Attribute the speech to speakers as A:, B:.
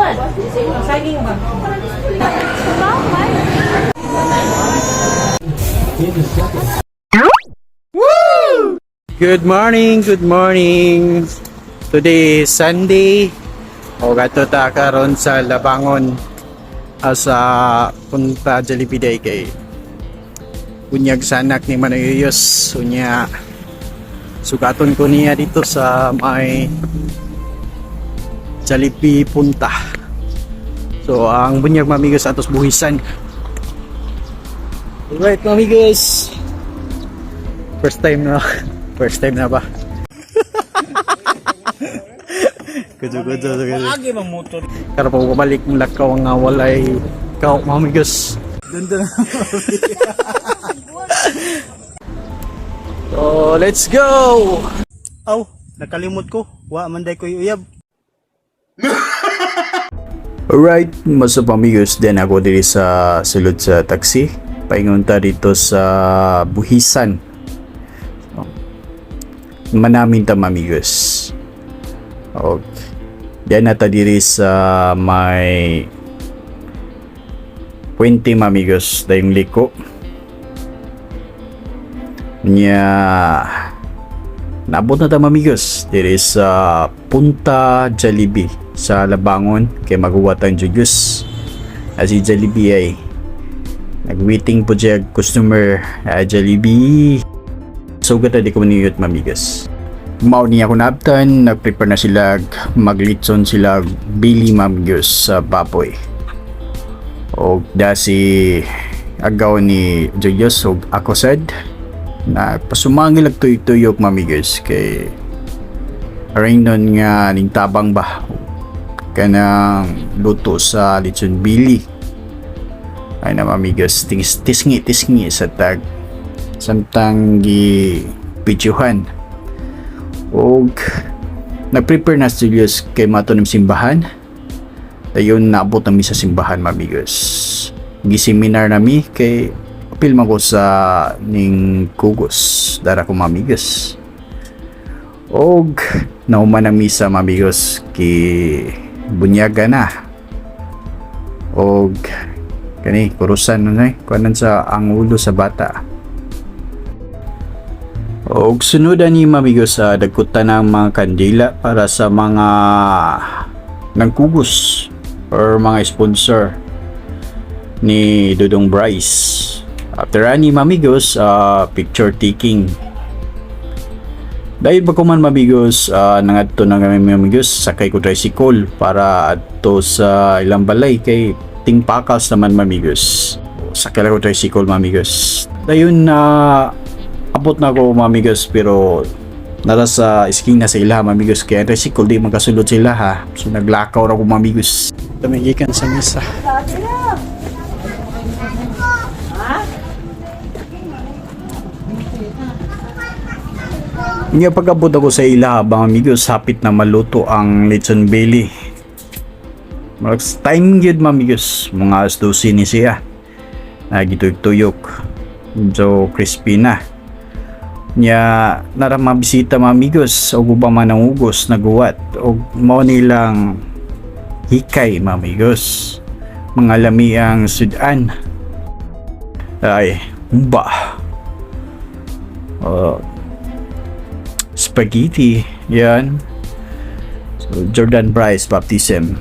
A: Bawal. Saging ba? Bawal.
B: Good morning, good morning. Today is Sunday. O gato ta karon sa Labangon sa punta Jollibee Day kay bunyag sanak ni Manuyuyos. Unya sugaton ko niya dito sa may Jollibee Punta. So ang bunyag, mamigos, atos buhisan. Alright, mamigos. First time na. First time na ba? Kujo kujo kujo.
C: Agi mang motor.
B: Karon pa balik mong lakaw nga walay kaw, mamigos.
C: Ganda na.
B: So let's go.
C: Aw, nakalimot ko. Wa man day ko'y uyab.
B: Alright, what's up, amigos? Then ako diri sa sulod sa taxi. Paingon ta dito sa Buhisan. So, manamin ta, amigos. Okay. Then nata diri sa may Puente, amigos, dayong liko. Nya naabot na ta, amigos, diri sa Punta Jollibee sa Labangon kay maguwat ang Julius. As si Jollibee ay nagwaiting po siya customer, Jollibee. Sugat na di ko maniyot, mamigos. Mao niya ako naabtan, nagprepare na sila maglitson sila bili, mamigos, sa baboy. O da si agaw ni Julius og ako sad na pasumangil ag tuyok-tuyok, mamigos, kay aring nun nga ning tabang ba kanang luto sa litson bili ay na, mamigos, tis tisngi tisngi sa tag samtang gi videohan og nagprepare na si Julius kay mato ng simbahan. Dayon naabot nami sa simbahan, mamigos, giseminar nami kay apil man ko sa ning kugos dara ko, mamigos, og nahuman ang misa, mamigos, ki bunyaga na og kani kurusan nun ay kuanan sa ang ulo sa bata. Og sunod ani, mamigos, sa dagkutan ng mga kandila para sa mga nangkugos or mga sponsor ni Dudong Bryce. After ani, mamigos, picture taking. Dahil ba man, mamigos, nangadto na kami, mamigos, sakay ko tricycle para adto sa ilang balay kay tingpakas naman, mamigos. Sakay lang ko tricycle, mamigos. Dayon na abot na ako, mamigos, pero nara sa iskina sa ilaha, mamigos, kaya ang tricycle di magkasulod sa ilaha. So naglakaw ra ko, mamigos. Tumigikan sa misa. Nga pag-abot ako sa ilaha, mga amigos, hapit na maluto ang lechon belly. Max time gyud, mamigos, mga alas 12 ni siya. Nagituyok-tuyok. So crispy na. Nya nara mabisita, mga amigos, og uban man ang ugos naguwat og mao nilang hikay, mga amigos. Mga lamiang sudan. Ay, ba. Spaghetti. Yan. So, Jordan Bryce baptism.